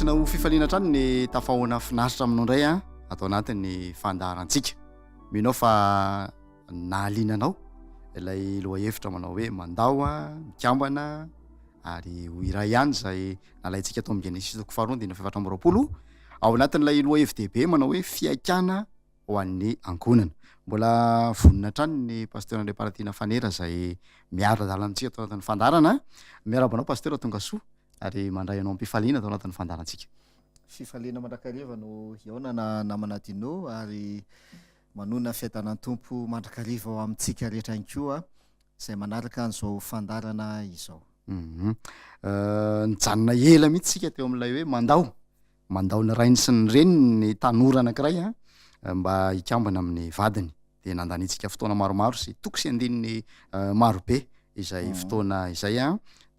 Raisina ho fifaliana hatrany ny tafahoana finaritra aminao indray a ato anatin'ny fandaharantsika. Mino aho fa nahaliana anao ilay lohahevitra manao hoe mandao a, mikambana ary ho iray ihany izay nalaintsika tao amin'ny Genesisy toko faharoa andininy faha-24 ao anatin'ilay lohahevi-dehibe manao hoe fihaikana ho an'ny ankohonana. Mbola vonona hatrany ny Pasteur Andriamparatiana Fanera izay miara-dalana amintsika ato anatin'ny fandaharana. Miarahaba anao Pasteur tonga soa ary mandray anao am-pifaliana ato anatin'ny fandaharantsika. Fifaliana mandrakariva no hihaonana namana Dino ary manonona fiadanan'ny Tompo mandrakariva ho amintsika rehetra ihany koa izay manaraka an'izao fandaharana izao. Nijanona ela mihitsy isika teo amin'ilay hoe mandao. Mandao ny rainy sy ny reniny ny tanora anankiray mba hikambana amin'ny vadiny. Dia nandaniantsika fotoana maromaro sy toko sy andininy marobe izay fotoana izay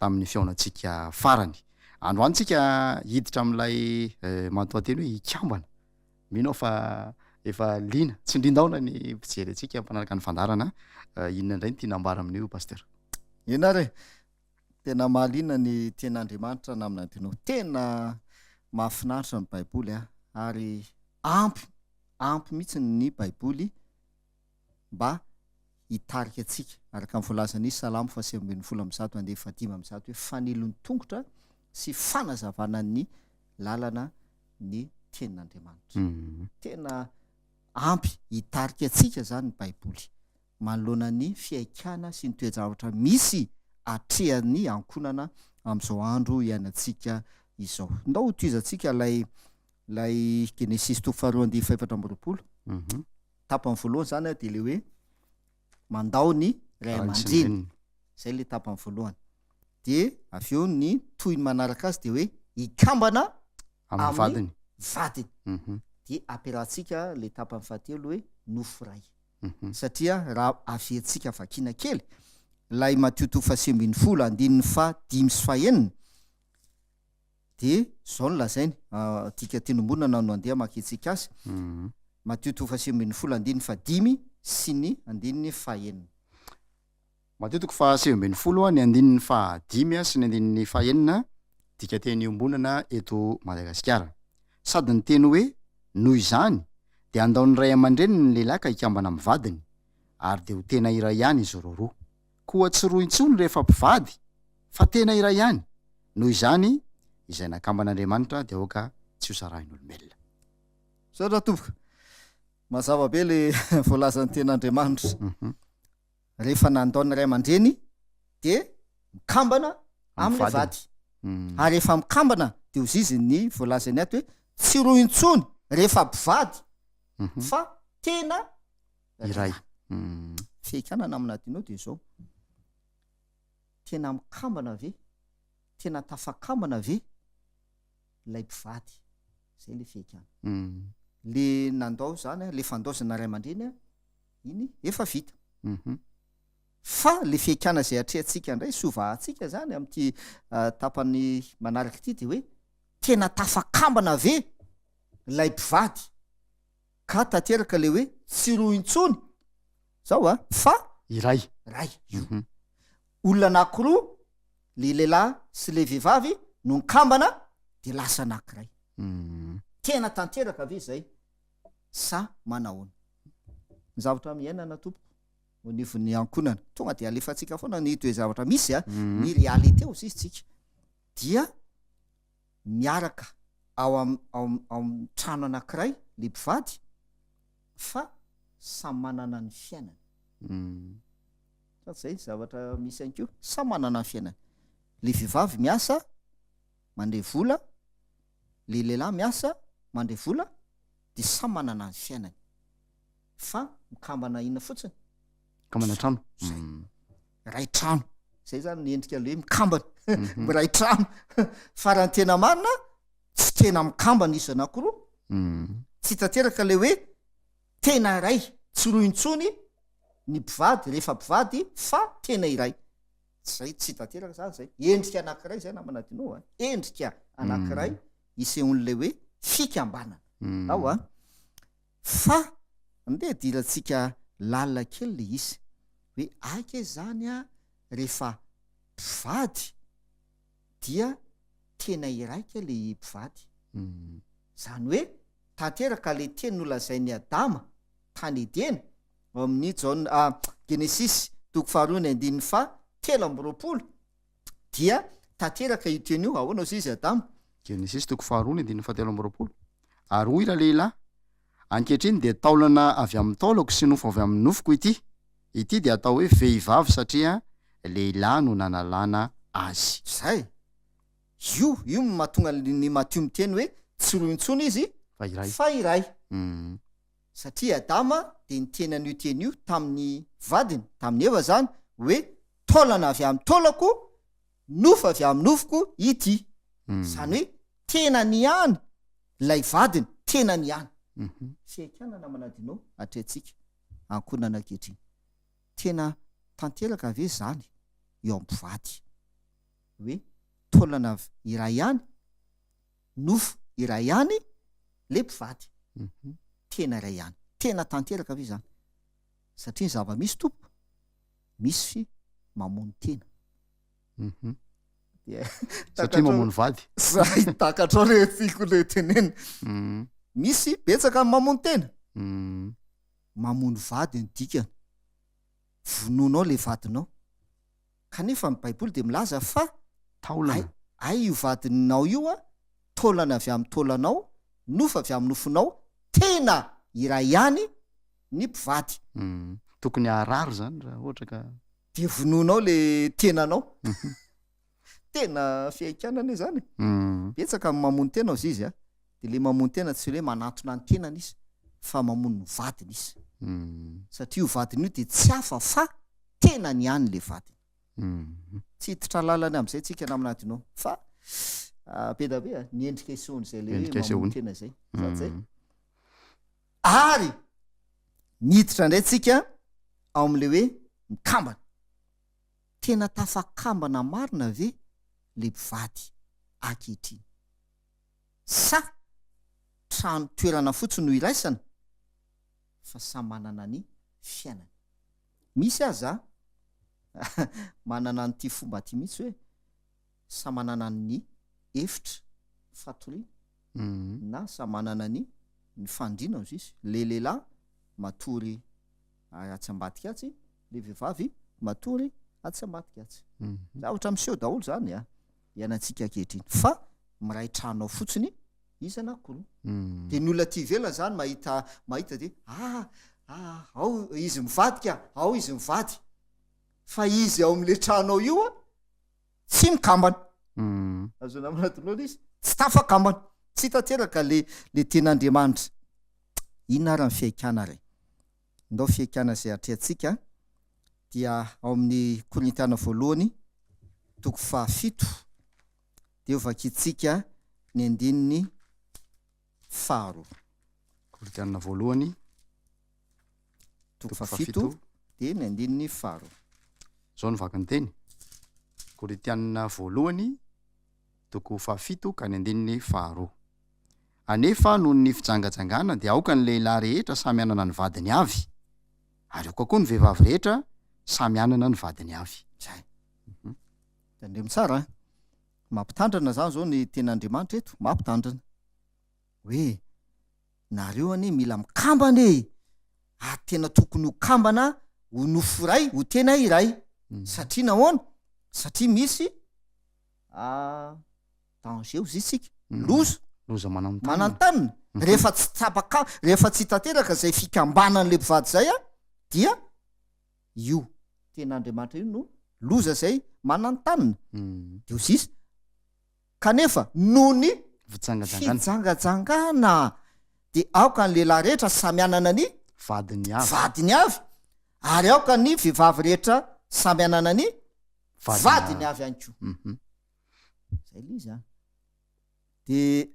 tamin'ny fihaonantsika farany. Androany tsika hiditra amin'ilay matoanteny hoe hikambana. Mino aho fa efa liana, tsindrin-daona ny mpijery antsika mpanaraka ny fandaharana. Inona indray no tiana ambara amin'io Pasteur? Eny ary e! Tena mahaliana ny tenin'Andriamanitra namana Dino. Tena mahafinaritra ny baiboly a! Ary ampy ampy mihitsy ny baiboly mba hitarika antsika araka ny voalazan'ny Salamo faha 119 andiany faha 105 hoe fanilon'ny tongotra sy fanazavana ny lalana ny tenin'Andriamanitra. Tena ampy hitarika antsika izany ny baiboly. manoloana ny fihaikana sy ny toe-javatra misy atrehan'ny ankohonana amin'izao andro iainantsika izao. Ndao hotohizantsika ilay ilay Genesisy toko faharoa andininy fahefatra amby roapolo. Tapany voalohany izany dia ilay hoe mandao ny ray aman-dreny. Izay ilay tapany voalohany. Dia avy eo ny tohiny manaraka azy dia hoe hikambana Amin'ny vadiny. vadiny. Dia ampiarahantsika ilay tapany fahatelo hoe nofo iray. Satria raha averintsika vakiana kely ilay Matio toko fahasivy ambinifolo andininy fahadimy sy fahenina dia izao no lazainy, dika teny ombonana no andeha hamakiantsika azy, Matio toko fahasivy ambinifolo andininy fahadimy sy ny andininy fahenina. Matio toko faha-19 ny andininy faha-5 sy ny andininy faha-6, dikanteny iombonana eto Madagasikara. Sady niteny hoe, Noho izany, dia handao ny ray aman-dreniny ny lehilahy ka hikambana amin'ny vadiny, ary dia ho tena iray ihany izy roaroa. Koa tsy roa intsony rehefa mpivady, fa tena iray ihany. Noho izany, izay nakamban'Andriamanitra dia aoka tsy hosarahin'olombelona. Misaotra tompoko. Mazava be le voalazan'ny tenin'Andriamanitra. Rehefa nandao ny ray aman-dreny dia mikambana amin'ilay vady. Ary rehefa mikambana dia hozizy ny voalazany ato hoe tsy roa intsony rehefa mpivady fa tena iray. Fihekana namana adinao dia izao, tena mikambana ve, tena tafakambana ve ilay mpivady? Zay le fihekana. Le nandao zany, le fandaozana ray aman-dreny iny efa vita. Fa le fihaikana izay atrehantsika indray sy hovahantsika zany amin'ity tapany manaraka ity dia hoe tena tafakambana ve ilay mpivady ka tanteraka le hoe tsy roa intsony zao a fa Iray. Iray io. Olona anakiroa le lehilahy sy le vehivavy no nikambana de lasa anakiray. Tena tanteraka ve izay sa manahoana? Ny zavatra miainana tompoko eo anivon'ny ankohonana, tonga dia alefantsika foana ny toe-javatra misy a, ny réalité hozy izy tsika dia miaraka ao am ao am ao amin'ny trano anankiray le mpivady fa samy manana ny fiainany. Sa tsy zay ny zavatra misy ihany koa? Samy manana ny fiainany. Le vehivavy miasa mandray vola, le lehilahy miasa mandray vola de samy manana ny fiainany. Fa mikambana inona fotsiny? Mikambana trano. Zay. Ray trano. Zay zany ny endrika le hoe mikambana. Miray trano. Fa raha ny tena marina, tsy tena mikambana izy anakiroa. Tsy tanteraka le hoe tena iray, tsy roa intsony ny mpivady rehefa mpivady fa tena iray. Zay tsy tanteraka zany zay. Endrika anakiray zay namana Dino a. Endrika anakiray isehoan'ilay hoe fikambanana. Ao a. Fa ndeha idirantsika lalina kely le izy hoe aika izy zany a rehefa mpivady dia tena iraika le mpivady. Izany hoe tanteraka ilay teny nolazain'i Adama tany Edena, ao amin'ny Jaona, ah, Genesisy toko faharoa ny andininy faha 23, dia tanteraka io teny io. Ahoana hozy izy Adama? Genesisy toko faharoa ny andininy faha 23, Ary hoy ralehilahy, Ankehitriny dia taolana avy amin'ny taolako sy nofo avy amin'ny nofoko ity. Ity dia atao hoe vehivavy satria lehilahy no nanalana azy. Izay. Io, io no mahatonga ny Matio miteny hoe tsy roa intsony izy Fa iray. fa iray. Satria Adama dia niteny an'io teny io tamin'ny vadiny, tamin'i Eva izany, hoe taolana avy amin'ny taolako, nofo avy amin'ny nofoko ity. Izany hoe tenany ihany ilay vadiny, tenany ihany. Fihaikana namana Dino atrehantsika ankohonana ankehitriny. Tena tanteraka ve izany eo amin'ny mpivady? Hoe taolana iray ihany, nofo iray ihany le mpivady. Tena iray ihany. Tena tanteraka ve izany? Satria ny zava-misy tompoko, misy mamono tena. Dia Satria mamono vady. Zay takatrao le tiako le tenenina. Misy betsaka ny mamono tena. Mamono vady ny dikany. Vonoinao le vadinao. Kanefa ny baiboly dia milaza fa Taolana. Hay io vadinao io an, taolana avy amin'ny taolanao, nofo avy amin'ny nofonao, tena iray ihany ny mpivady. Tokony haharary izany raha ohatra ka. Dia vonoinao le tenanao. Tena fihaikana anie zany e. Betsaka ny mamono tena ozy izy a. De le mamono tena tsy hoe manantona ny tenany izy fa mamono ny vadiny izy. Satria io vadiny io de tsy hafa fa tenany ihany le vadiny. Tsy hiditra lalana am'zay tsika namana Adino fa be da be a ny endrika isehoan'izay le hoe mamono tena zay. Sady zay. Ary miditra indray tsika ao am'le hoe mikambana. Tena tafakambana marina ve le mpivady ankehitriny? Sa trano toerana fotsiny no iraisana fa samy manana ny fiainany? Misy aza manana an'ity fomba ity mihitsy hoe samy manana ny efitra fatoriana na samy manana ny ny fandriana hozy izy, le lehilahy matory atsy ambadika atsy, le vehivavy matory atsy ambadika atsy. Zavatra miseho daholo zany a, iainantsika ankehitriny fa miray trano ao fotsiny izy anankiroa. De ny olona aty ivelany zany mahita mahita de ah ah ao izy mivadika, ao izy mivady, fa izy ao am'le trano ao io a tsy mikambana. Azonao amin'aty loatra izy, tsy tafakambana, tsy tanteraka le le tenin'Andriamanitra. Inona ary ny fihaikana re? Ndao fihaikana izay atrehantsika dia ao amin'ny Korintiana voalohany toko fahafito dia ho vakintsika ny andininy faharoa. Korintiana voalohany toko fahafito dia ny andininy faharoa. Izao no vaky ny teny. Korintiana voalohany toko fahafito ka ny andininy faharoa. Anefa noho ny fijangajangana dia aoka ny lehilahy rehetra samy hanana ny vadiny avy, ary aoka koa ny vehivavy rehetra samy hanana ny vadiny avy. Zay. Tandremo tsara an. Mampitandrina zany zao ny tenin'Andriamanitra eto, mampitandrina. Hoe nareo anie mila mikambana e! Ary tena tokony ho kambana ho nofo iray, ho tena iray. Satria nahoana? Satria misy danger hozy isika, loza, Loza mananontanona. manantanona, rehefa tsy tapaka, rehefa tsy tanteraka izay fikambanan'ilay mpivady izay an, dia io tenin'Andriamanitra io no loza izay mananontanona. Dia hozy izy, kanefa noho ny Fijangajangana. fijangajangana dia aoka ny lehilahy rehetra samy hanana ny Vadiny avy. vadiny avy, ary aoka ny vehivavy rehetra samy hanana ny vadiny avy ihany koa. Zay le izy an. De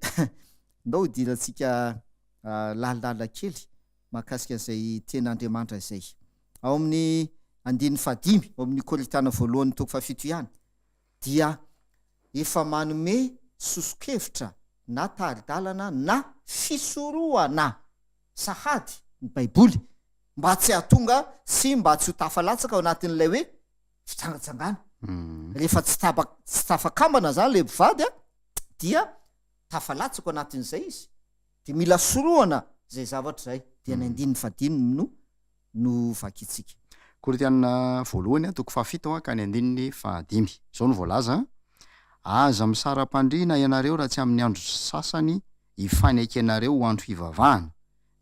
ndao hidirantsika lalindalina kely mahakasika an'izay tenin'Andriamanitra izay. Ao amin'ny andininy fahadimy, ao amin'ny Korintiana voalohany toko fahafito ihany, dia efa manome soso-kevitra na tari-dalana na fisorohana sahady ny Baiboly mba tsy hahatonga sy mba tsy ho tafalatsaka ao anatin'ilay hoe fijangajangana. Rehefa tsy taba- tsy tafakambana zany le mpivady a, dia. Tafalatsaka ao anatin'izay izy dia mila sorohana izay zavatra izay. Dia ny andininy fahadimy no no vakintsika. Korintiana voalohany toko fahafito ka ny andininy fahadimy. Izao no voalaza, Aza misara-pandriana ianareo raha tsy amin'ny andro sasany ifanekenareo ho andro fivavahana,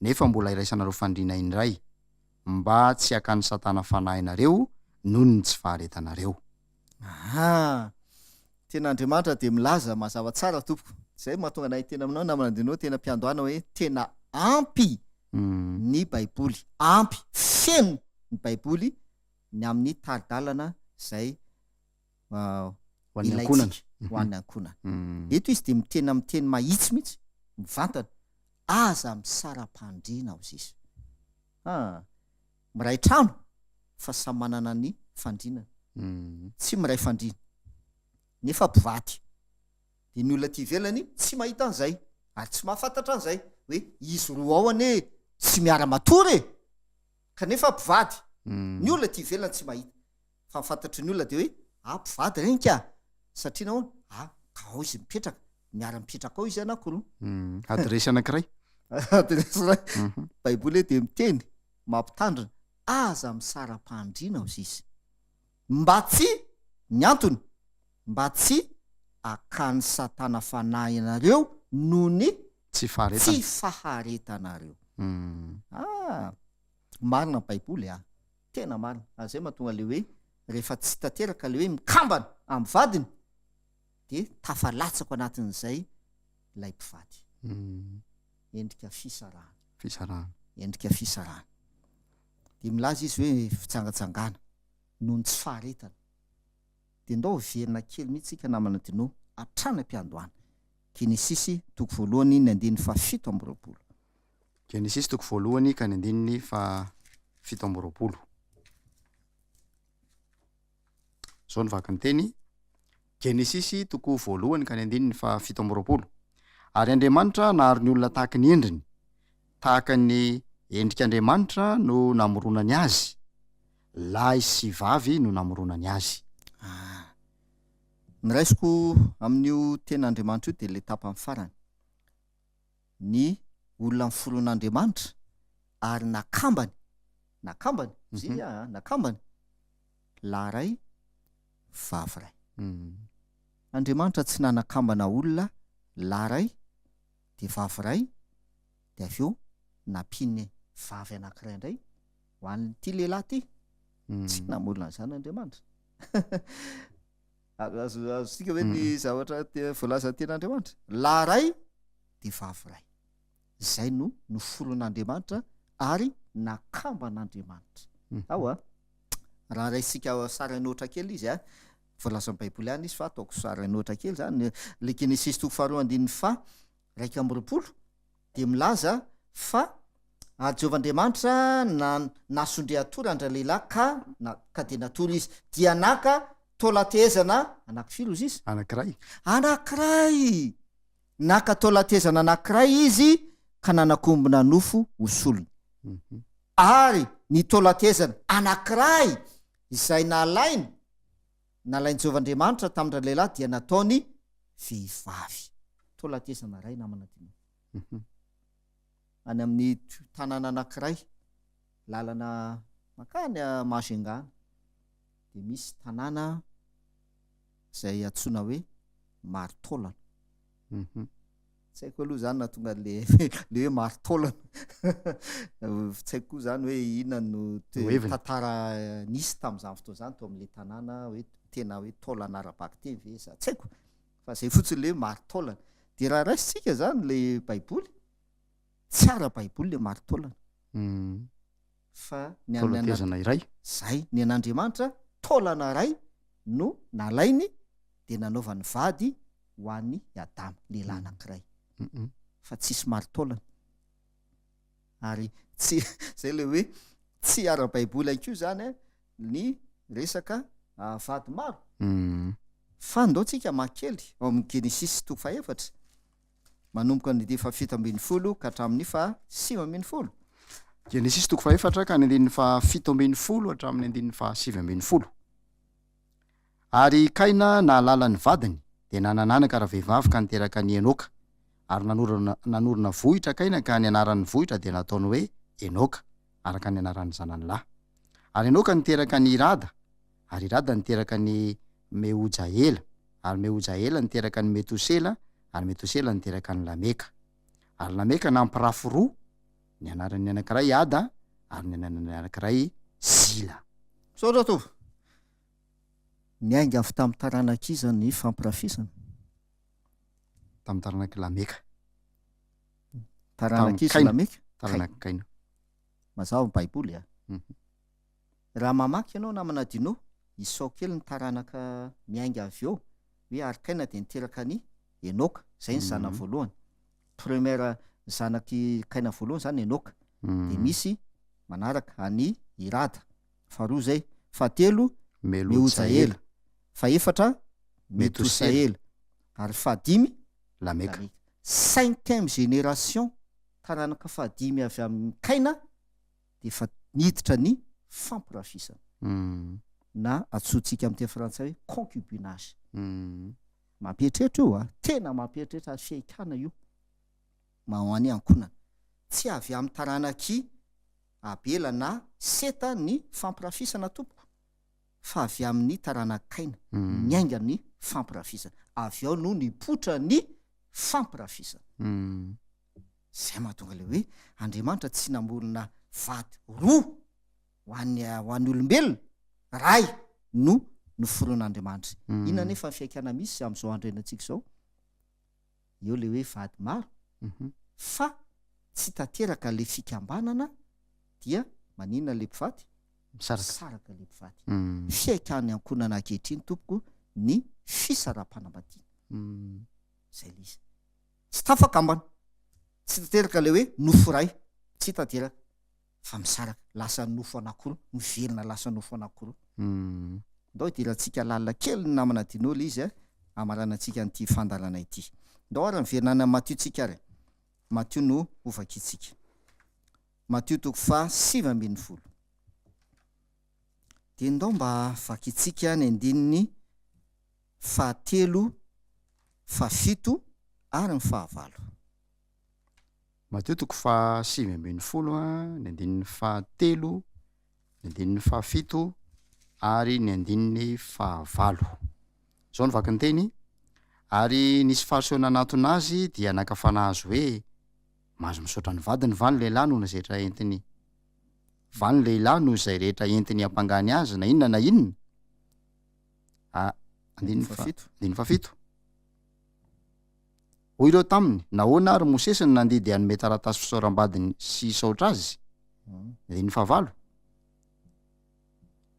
nefa mbola iraisanareo fandriana indray, mba tsy hakan'i Satana fanahy anareo noho ny tsy faharetanareo. Ahaa! Tena Andriamanitra dia milaza mazava tsara tompoko. Izay no mahatonga anay hiteny aminao namana Dino tena am-piandohana hoe tena ampy ny baiboly, ampy, feno ny baiboly ny amin'ny tari-dalana izay Ho an'ny ankohonana. ilaintsika ho an'ny ankohonana. Eto izy dia miteny amin'ny teny mahitsy mihitsy, mivantana, aza misara-pandriana hozy izy. Haa! Miray trano fa samy manana ny fandrinany. Tsy miray fandriana. Nefa mpivady. Dia ny olona aty ivelany tsy mahita an'izay ary tsy mahafantatra an'izay hoe izy roa ao anie tsy miara-matory e! Kanefa mpivady. Ny olona aty ivelany tsy mahita. Fa ny fantatry ny olona dia hoe ah mpivady ireny ka! Satria nahoana? Ah ka ao izy mipetraka, miara-mipetraka ao izy anankiroa. Adiresy anankiray. Adiresy iray. Baiboly dia miteny, mampitandrina, aza misara-pandriana hozy izy. Mba tsy, ny antony, mba tsy hakan'i Satana fanahy anareo noho ny Tsy faharetana. tsy faharetanareo. Ah! Marina ny Baiboly ah! Tena marina. Ary zay mahatonga le hoe rehefa tsy tanteraka le hoe mikambana amin'ny vadiny de tafalatsaka anatin'izay ilay mpivady. Endrika fisarahana. Fisarahana. Endrika fisarahana. De milaza izy hoe fijangajangana noho ny tsy faharetana. De ndao hiverina kely mihitsy tsika namana Dino hatrany am-piandohana. Genesisy toko voalohany ny andininy faha 27. Genesisy toko voalohany ka ny andininy faha 27. Izao no vaky ny teny, Genesisy toko voalohany ka ny andininy faha 27. Ary Andriamanitra nahary ny olona tahaky ny endriny, tahaka ny endrik'Andriamanitra no namoronany azy, lahy sy vavy no namoronany azy. Ah. Ny raisiko amin'io tenin'Andriamanitra io dia ilay tapany farany. Ny olona noforon'Andriamanitra ary nakambany, nakambany, zay ah, nakambany, lahy ray, vavy ray. Andriamanitra tsy nanakambana olona lahy ray dia vavy ray dia avy eo nampiany vavy anankiray indray ho an'ity lehilahy ity. Tsy namorona an'izany Andriamanitra. Azo azontsika ve ny zavatra voalazan'ny tenin'Andriamanitra? Lahy ray dia vavy ray. Izay no noforon'Andriamanitra ary nakamban'Andriamanitra. Ao a! Raha raisintsika sary an'ohatra kely izy a, voalazan'ny Baiboly ihany izy fa ataoko sary an'ohatra kely zany, le Genesisy toko faharoa andininy faha 21 dia milaza fa ary Jehovah Andriamanitra na nasondriatory an-dralehilahy ka na ka dia natory izy, dia naka taolan-tehezana anankifiry hozy izy? Anankiray. Anankiray! Naka taolan-tehezana anankiray izy ka nanakombona nofo ho solony. Ary ny taolan-tehezana anankiray izay nalainy, nalain'i Jehovah Andriamanitra tamin-dralehilahy dia nataony vehivavy. Taolan-tehezana iray namana dimy. Any amin'ny tanàna anankiray, lalana mankany Majunga any, dia misy tanàna izay antsoina hoe Marotaolana. Tsy haiko aloha zany nahatonga an'le le hoe marotaolana. Tsy haiko koa zany hoe inona no tantara nisy tamin'izany fotoana izany tao amin'le tanàna hoe tena hoe taolana ara-bakiteny ve sa tsy haiko fa zay fotsiny le hoe marotaolana. De raha raisintsika zany le baiboly, tsy ara-baiboly le marotaolana. Fa ny an'ny Taolan-tehezana iray. Zay, ny an'Andriamanitra taolana iray no nalainy de nanaovany vady ho an'i Adama, lehilahy anankiray, fa tsisy marin-taolana. Ary tsy, zay le hoe tsy ara-baiboly ihany koa zany ny resaka vady maro. Fa ndao tsika hamaky kely ao amin'ny Genesisy toko fahefatra, manomboka ny andininy faha-17 ka hatramin'ny faha-19. Genesisy toko fahefatra ka ny andininy faha-17 hatramin'ny andininy faha-19. Ary i Kaina nahalala ny vadiny, dia nanana anaka ravehivavy ka niteraka an'i Enoka. Ary nanorina nanorina vohitra Kaina ka ny anaran'ny vohitra dia nataony hoe Enoka, araka ny anaran'ny zanany lahy. Ary Enoka niteraka an'i Irada, ary Irada niteraka an'i Mehojaela, ary Mehojaela niteraka an'i Metosela, ary Metosela niteraka an'i Lameka. Ary Lameka nampirafy roa, ny anaran'ny anankiray Ada, ary ny anaran'ny anankiray Zila. Misaotra Tompo. Niainga avy tamin'ny taranak'iza ny fampirafisana? Tamin'ny taranak'i Lameka. Taranak'iza Kaina. Lameka? Taranak'i Kaina. Mazava ny Baiboly a. Raha mamaky ianao namana Dino, isao kely ny taranaka miainga avy eo, hoe ary Kaina dia niteraka an'i Enoka, izay ny zanany voalohany. Première zanak'i Kaina voalohany izany Enoka. Dia misy manaraka an'i Irada, faharoa izay, fahatelo Mehojaela, fahefatra Metosaela, ary fahadimy Lameka. Cinquième génération, taranaka fahadimy avy amin'i Kaina dia efa niditra ny fampirafisana na antsointsika amin'ny teny frantsay hoe concubinage. Mampieritreritra io a! Tena mampieritreritra ary fihaikana io ho an'ny ankohonana. Tsy avy amin'ny taranak'i Abela na Seta ny fampirafisana tompoko fa avy amin'ny taranak'i Kaina niainga ny fampirafisana. Avy ao no nipoitra ny fampirafisana. Izay mahatonga ilay hoe Andriamanitra tsy namorona vady roa ho an'ny ho an'ny olombelona, ray no noforon'Andriamanitra. Inona anefa ny fihaikana misy amin'izao andro iainantsika izao? Eo ilay hoe vady maro fa tsy tanteraka ilay fikambanana dia maninona ilay mpivady? Misaraka. Misaraka ilay mpivady. Fihaikàn'ny ankohonana ankehitriny tompoko ny fisaraham-panambadiana. Izay ilay izy. Tsy tafakambana. Tsy tanteraka ilay hoe nofo iray. Tsy tanteraka. Fa misaraka. Lasa nofo anankiroa. Miverina lasa nofo anankiroa. Ndao hidirantsika lalina kely ny namana Dino ilay izy a, hamaranantsika an'ity fandaharana ity. Ndao ary miverina any amin'ny Matio tsika ary e. Matio no hovakintsika. Matio toko faha 19. Dia ndao mba vakintsika ny andininy fahatelo, fahafito ary ny fahavalo. Matio toko faha 19, ny andininy fahatelo, ny andininy fahafito ary ny andininy fahavalo. Izao no vaky ny teny, Ary nisy Fariseo nanatona azy dia naka fanahy azy hoe, Mahazo misaotra ny vadiny va ny lehilahy noho ny izay rehetra entiny va ny lehilahy noho izay rehetra entiny hampangany azy na inona na inona? A, andininy fahafito. Andininy fahafito. Hoy ireo taminy, Nahoana àry Mosesy no nandidy hanome taratasy fisaoram-badiny sy hisaotra azy? Andininy fahavalo.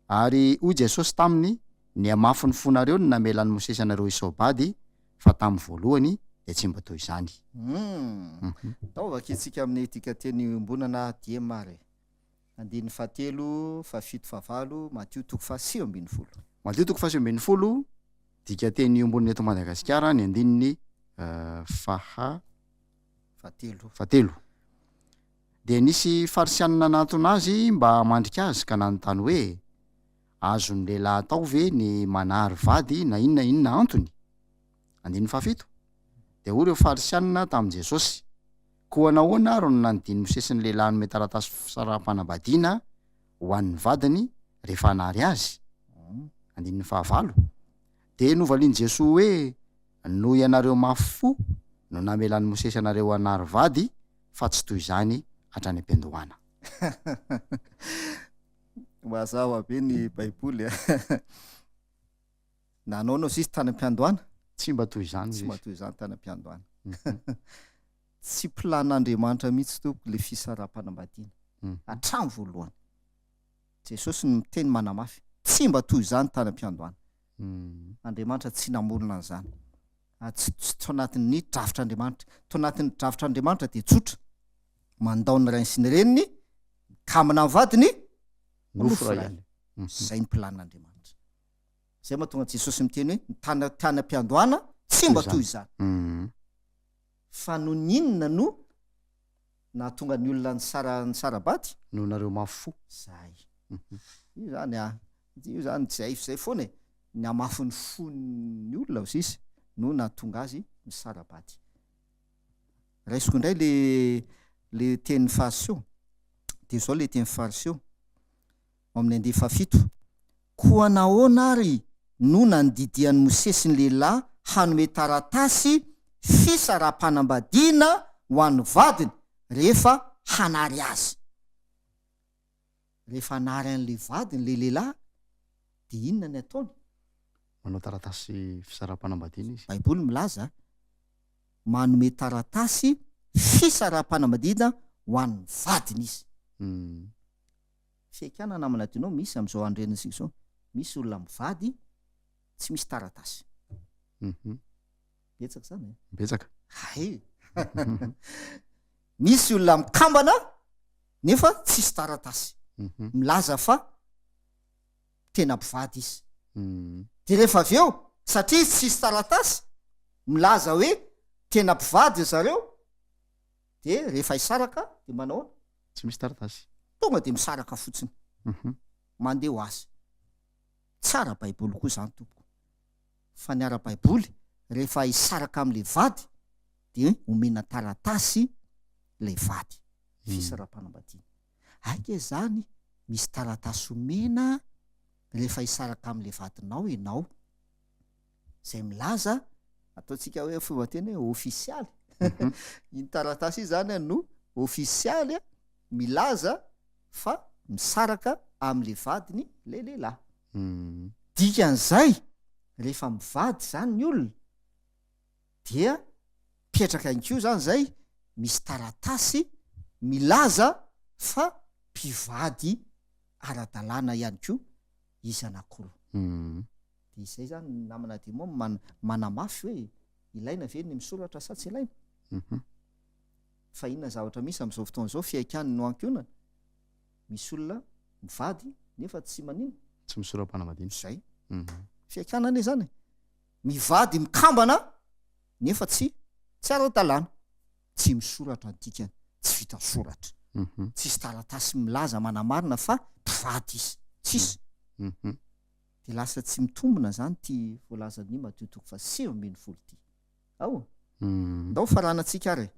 Ary hoy Jesosy taminy, Nihamafy ny fonareo ny namelan'i Mosesy anareo hisao-bady, fa tamin'ny voalohany dia tsy mba toy izany. Hum. Ndao vakintsika amin'ny dikanteny iombonana diem ary e. Andininy fahatelo, fahafito, fahavalo, Matio toko faha 19. Matio toko faha 19, dikanteny iombonana eto Madagasikara, ny andininy faha Fahatelo. Fahatelo. Dia nisy Farisianina nanatona azy mba hamandrika azy ka nanontany hoe, Azon'ny lehilahy atao ve ny manary vady na inona inona antony? Andininy fahafito. Dia hoy ireo Farisianina tamin'i Jesosy, Koa nahoana àry no nandidian'i Mosesy ny lehilahy hanome taratasy fisaraham-panambadiana ho an'ny vadiny rehefa hanary azy? Andininy fahavalo. Dia novalian'i Jesoa hoe, Noho ianareo mafy fo no namelan'i Mosesy anareo hanary vady, fa tsy toy izany hatrany am-piandohana. Mazava be ny Baiboly a! Nanao anao izy tany am-piandohana? Tsy mba toy izany Tsy mba toy izany tany am-piandohana. Tsy plan'Andriamanitra mihitsy tompoko le fisaraham-panambadiana. Hatramin'ny voalohany. Jesosy no miteny manamafy. Tsy mba toy izany tany am-piandohana. Andriamanitra tsy namorona an'izany. Ary tsy tsy tao anatin'ny drafitr'Andriamanitra. Tao anatin'ny drafitr'Andriamanitra dia tsotra. Mandao ny rainy sy ny reniny, mikambana amin'ny vadiny, Nofo iray ihany. Izay ny planin'Andriamanitra. Izay mahatonga an'i Jesosy miteny hoe ny tany tany am-piandohana tsy mba toy izany. Fa noho ny inona no nahatonga ny olona nisara nisara-bady? Noho nareo mafy fo. Izay. Io izany a, io izany tsy hay izay foana e. Ny hamafin'ny fon'ny olona hoy sisa no nahatonga azy nisara-bady. Raisiko indray le le tenin'ny Fariseo. Dia izao le tenin'ny Fariseo, ao amin'ny andiany fahafito, Koa nahoana àry no nandidian'i Mosesy ny lehilahy hanome taratasy fisaraham-panambadiana ho an'ny vadiny rehefa hanary azy? Rehefa hanary an'ilay vadiny ilay lehilahy, dia inona ny ataony? Manao taratasy fisaraham-panambadiana izy. Baiboly milaza, manome taratasy fisaraham-panambadiana ho an'ny vadiny izy. Fihaikana namana Dino misy amin'izao andro iainantsika izao, misy olona mivady tsy misy taratasy. Betsaka izany e. Betsaka. Hay. Misy olona mikambana nefa tsisy taratasy milaza fa tena mpivady izy. Dia rehefa avy eo, satria izy tsisy taratasy milaza hoe tena mpivady ry zareo, dia rehefa hisaraka dia manao ahoana? Tsy misy taratasy. Tonga dia misaraka fotsiny. Mandeha ho azy. Tsy ara-baiboly koa izany tompoko. Fa ny ara-baiboly rehefa hisaraka amin'ilay vady dia omena taratasy ilay vady. Fisaraham-panambadiana. Aika izany misy taratasy omena rehefa hisaraka amin'ilay vadinao ianao. Izay milaza, ataontsika hoe fomba teny hoe ofisialy. Iny taratasy iny izany no ofisialy milaza fa misaraka amin'ilay vadiny ilay lehilahy. Dikan'izay, rehefa mivady izany ny olona dia mipetraka ihany koa izany izay misy taratasy milaza fa mpivady ara-dalàna ihany koa izy anankiroa. Dia izay izany ny namana Dimo manamafy hoe ilaina ve ny misoratra sa tsy ilaina? Fa inona ny zavatra misy amin'izao fotoana izao fihaikany no ankohonana? Misy olona mivady nefa tsy maninona? Tsy misora-panambadiana. Izay. Fihaikana anie izany e. Mivady mikambana nefa tsy tsy ara-dalàna. Tsy misoratra ny dikany, tsy vita soratra. Tsisy taratasy milaza manamarina fa mpivady izy. Tsisy. Dia lasa tsy mitombina izany ity voalazan'i Matio toko faha 19 ity. Ao. Ndao faranantsika ary e.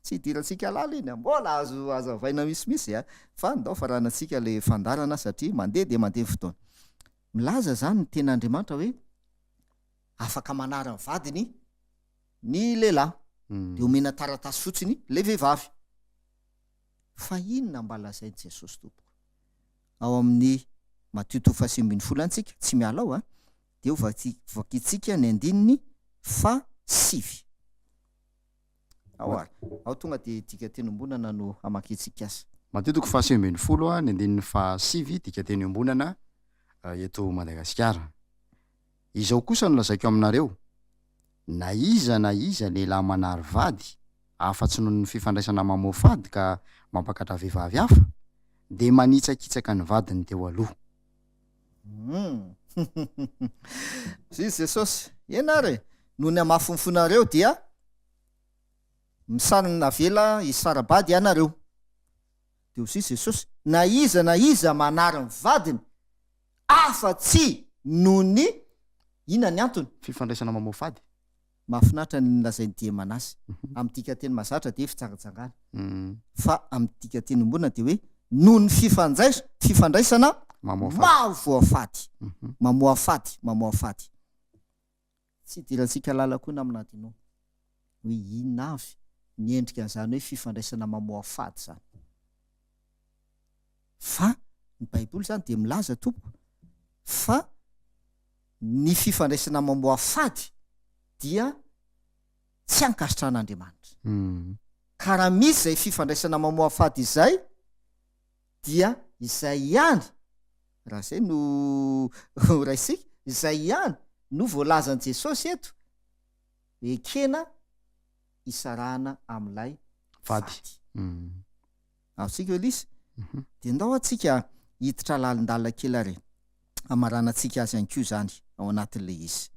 Tsy idirantsika lalina iny a, mbola azo hazavaina misimisy a, fa ndao faranantsika le fandaharana satria mandeha dia mandeha ny fotoana. Milaza izany ny tenin'Andriamanitra hoe afaka manary ny vadiny ny lehilahy, dia omena taratasy fotsiny le vehivavy. Fa inona mba lazain'i Jesosy tompoko? Ao amin'ny Matio toko faha 19 antsika, tsy miala ao a, dia ho vakintsika ny andininy faha sivy. Ao ary. Ao tonga dia dikanteny iombonana no hamakintsika azy. Matio toko faha 19 ny andininy faha sivy, dikanteny iombonana eto Madagasikara. Izao kosa no lazaiko aminareo, na iza na iza lehilahy manary vady, afa-tsy noho ny fifandraisana mamoafady ka mampakatra vehivavy hafa, dia manitsakitsaka ny vadiny teo aloha. Humm. Hoy Jesosy, Eny ary e, noho ny hamafin'ny fonareo dia misary navela hisara-bady ianareo. Dia hoy Jesosy, Na iza na iza manary ny vadiny, afa-tsy noho ny, inona ny antony? Fifandraisana mamoafady. Mahafinaritra ny nolazain'i Diemanasy. Amin'ny dikanteny mahazatra dia fijangajangana. Fa amin'ny dikanteny iombonana dia hoe noho ny fifanjaisa, fifandraisana mahavoafady. Mamoafady, mamoafady. Tsy idirantsika lalina koa namana Adino hoe inona avy ny endrika an'izany hoe fifandraisana mamoafady izany. Fa ny Baiboly izany dia milaza tompoko fa ny fifandraisana mamoafady dia tsy ankasitrahan'Andriamanitra. Ka raha misy izay fifandraisana mamoafady izay dia izay ihany, raha izay no raisika, izay ihany no voalazan'i Jesosy eto, ekena hisarahana amin'ilay vady. Azontsika eo Elise? Dia ndao antsika hiditra lalindalina kely ary hamaranantsika azy ihany koa izany ao anatin'ilay izy.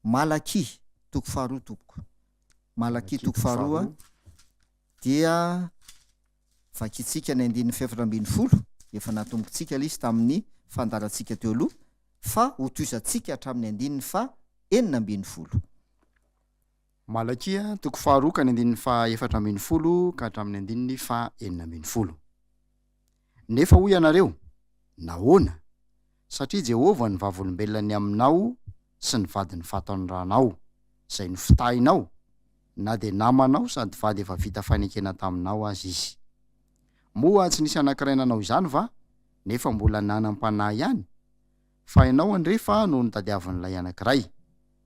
Malakia toko faharoa tompoko. Malakia toko faharoa dia vakintsika ny andininy faha-14, efa natombokintsika ilay izy tamin'ny fandaharantsika teo aloha, fa hotohizantsika hatramin'ny andininy faha-16. Malakia toko faharoa ka ny andininy faha-14 ka hatramin'ny andininy faha-16. Nefa hoy ianareo, Nahoana? Satria Jehovah no vavolombelona ny aminao sy ny vadin'ny fahatanorànao, izay nofitahinao, na dia namanao sady vady efa vita fanekena taminao aza izy. Moa tsy nisy anankiray nanao izany va, nefa mbola nanam-panahy ihany? Fa ianao andrefa no notadiavin'ilay anankiray,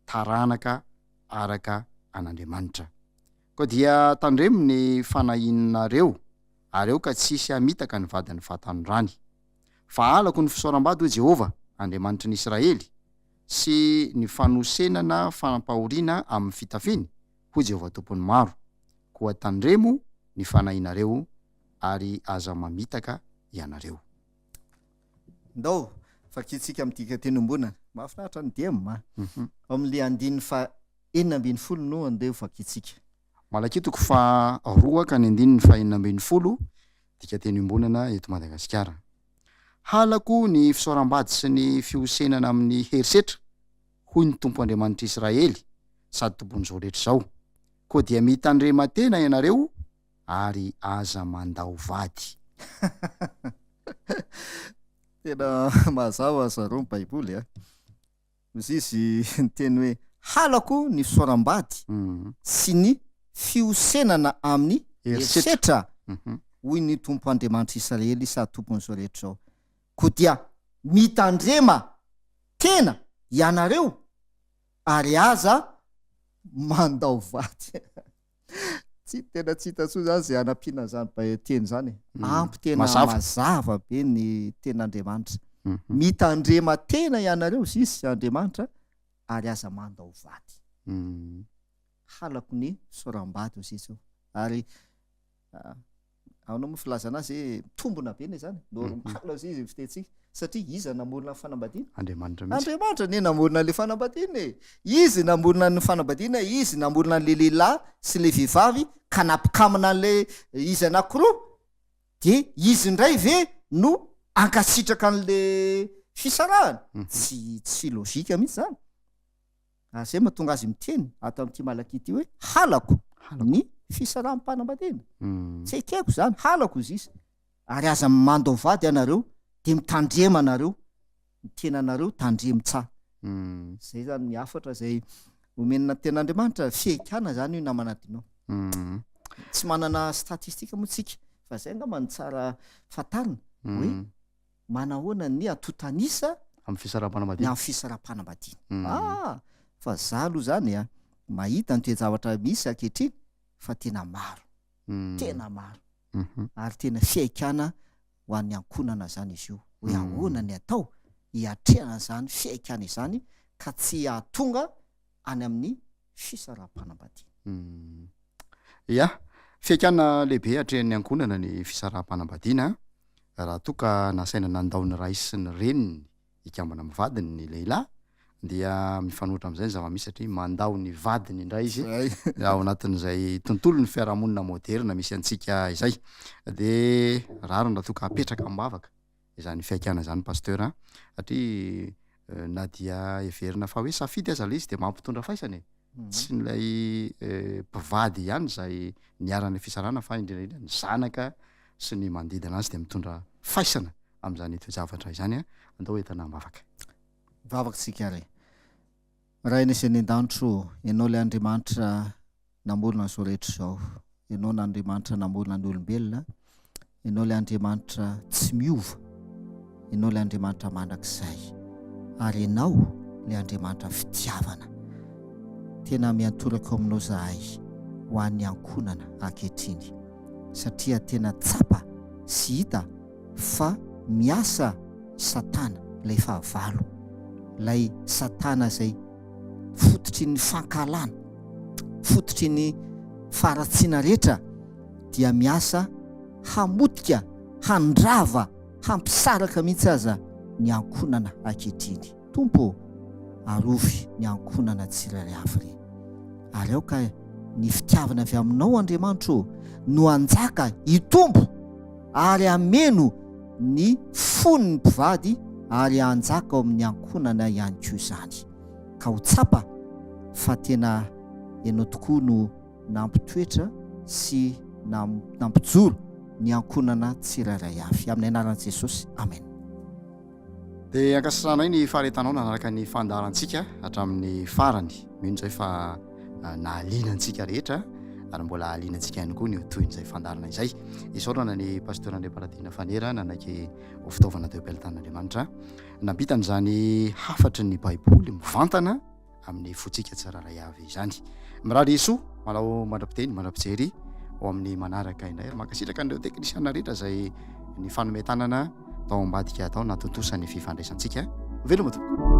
taranaka araka an'Andriamanitra. Koa dia tandremo ny fanahinareo, ary aoka tsy hisy hamitaka ny vadin'ny fahatanorany. Fa halako ny fisaoram-bady, hoy Jehovah, Andriamanitry ny Israely, sy ny fanosenana fampahoriana amin'ny fitafiany, hoy Jehovah Tompon'ny maro. Koa tandremo ny fanahinareo, ary aza mamitaka ianareo. Ndao vakintsika amin'ny dikanteny iombonana. Mahafinaritra ny diem a! Ao amin'ilay andininy faha 16 no andeha ho vakintsika. Malakia toko faha roa ka ny andininy faha 16, dikanteny iombonana eto Madagasikara. Halako ny fisaoram-bady sy ny fihosenana amin'ny herisetra, hoy ny Tompo Andriamanitr'i Israely, sady Tompon'izao rehetra izao. Koa dia mitandrema tena ianareo ary aza mandao vady. Tena mazava zareo ny baiboly a. Hozy izy niteny hoe halako ny fisaoram-bady sy ny fihosenana amin'ny herisetra, hoy ny Tompo Andriamanitr'i Israely sady Tompon'izao rehetra izao. Koa dia mitandrema tena ianareo ary aza mandao vady. Tsy tena tsy hita intsony zany zay hanampiana an'izany bay teny zany e. Ampy tena Mazava. mazava be ny tenin'Andriamanitra. Mitandrema tena ianareo zizy Andriamanitra ary aza mandao vady. Halako ny soram-bady hoy izy eo. Ary Ahoana moa filazana azy hoe mitombona be anie izany, normal hozy izy ny fitentsika, satria iza namorona ny fanambadiana? Andriamanitra mihitsy. Andriamanitra anie namorona an'ilay fanambadiana e! Izy namorona ny fanambadiana, izy namorona an'ilay lehilahy sy ilay vehivavy ka nampikamina an'ilay izy anankiroa, dia izy indray ve no hankasitraka an'ilay fisarahana? Tsy tsy logique mihitsy izany. Ary izay mahatonga azy miteny ato amin'ity Malakia ity hoe, Halako ny fisaraham-panambadiana. Tsy ekeko izany, halako izy izy. Ary aza mandao vady ianareo, dia mitandrema anareo, ny tenanareo tandremo tsara. Izay izany ny hafatra izay omena ny tenin'Andriamanitra, fihaikana izany io namana Dino. Tsy manana statistique moa tsika, fa izay angamba no tsara fantarina hoe manahoana ny antontan'isa Amin'ny fisaraham-panambadiana. ny amin'ny fisaraham-panambadiana. Ah! Fa za aloha zany a, mahita ny toe-javatra misy ankehitriny fa tena maro, tena maro, ary tena fihaikana ho an'ny ankohonana zany izy io, hoe ahoana ny atao hiatrehana an'izany fihaikana izany ka tsy hahatonga any amin'ny fisaraham-panambadiana. Ya, fihaikana lehibe atrehin'ny ankohonana ny fisaraham-panambadiana raha toa ka nasaina nandao ny ray sy ny reniny hikambana amin'ny vadiny ny lehilahy dia mifanohitra amin'izay ny zava-misy satria mandao ny vadiny indray izy ao anatin'izay tontolon'ny fiarahamonina moderina misy antsika izay. Dia rariny raha toa ka apetraka am-bavaka izany fihaikana izany Pasteur a, satria na dia heverina fa hoe safidy aza ilay izy dia mampitondra faisana e, tsy ilay mpivady ihany izay niharan'ilay fisarahana fa indrindra indrindra ny zanaka sy ny manodidina azy dia mitondra faisana amin'izany toe-javatra izany a, andao entana am-bavaka. Mivavaka isika ary. Rainay izay any an-danitra ô, Ianao ilay Andriamanitra namorona an'izao rehetra izao. Ianao no Andriamanitra namorona ny olombelona. Ianao ilay Andriamanitra tsy miova. Ianao ilay Andriamanitra mandrakizay. Ary Ianao ilay Andriamanitra fitiavana. Tena miantoraka ao aminao izahay ho an'ny ankohonana ankehitriny. Satria tena tsapa sy hita fa miasa Satana, ilay fahavalo. Ilay Satana izay fototry ny fankahalana, fototry ny faharatsiana rehetra dia miasa hamotika, handrava, hampisaraka mihitsy aza ny ankohonana ankehitriny. Tompo ô, arovy ny ankohonana tsirairay avy re. Ary aoka ny fitiavana avy aminao Andriamanitra ô no hanjaka hitombo ary hameno ny fon'ny mpivady ary hanjaka ao amin'ny ankohonana ihany koa izany. Ka ho tsapa fa tena. Ianao tokoa no nampitoetra sy nampijoro ny ankohonana tsirairay avy. Amin'ny anaran'i Jesosy, Amen. Dia ankasitrahanay ny faharetanao nanaraka ny fandaharantsika hatramin'ny farany. Mino izay fa nahaliana antsika rehetra ary mbola hahaliana antsika ihany koa ny ho tohin'izay fandaharana izay. Isaorana ny Pasteur Andriamparadina Fanera nanaiky ho fitaovana teo am-pelatanan'Andriamanitra nampitana izany hafatry ny Baiboly mivantana amin'ny fontsika tsirairay avy izany. Mirary soa, manao mandra-piteny, mandra-pijery ho amin'ny manaraka indray ary mankasitraka an'ireo teknisiana rehetra izay nifanome tanana tao ambadika tao nahatontosa ny fifandraisantsika. Veloma tompoko.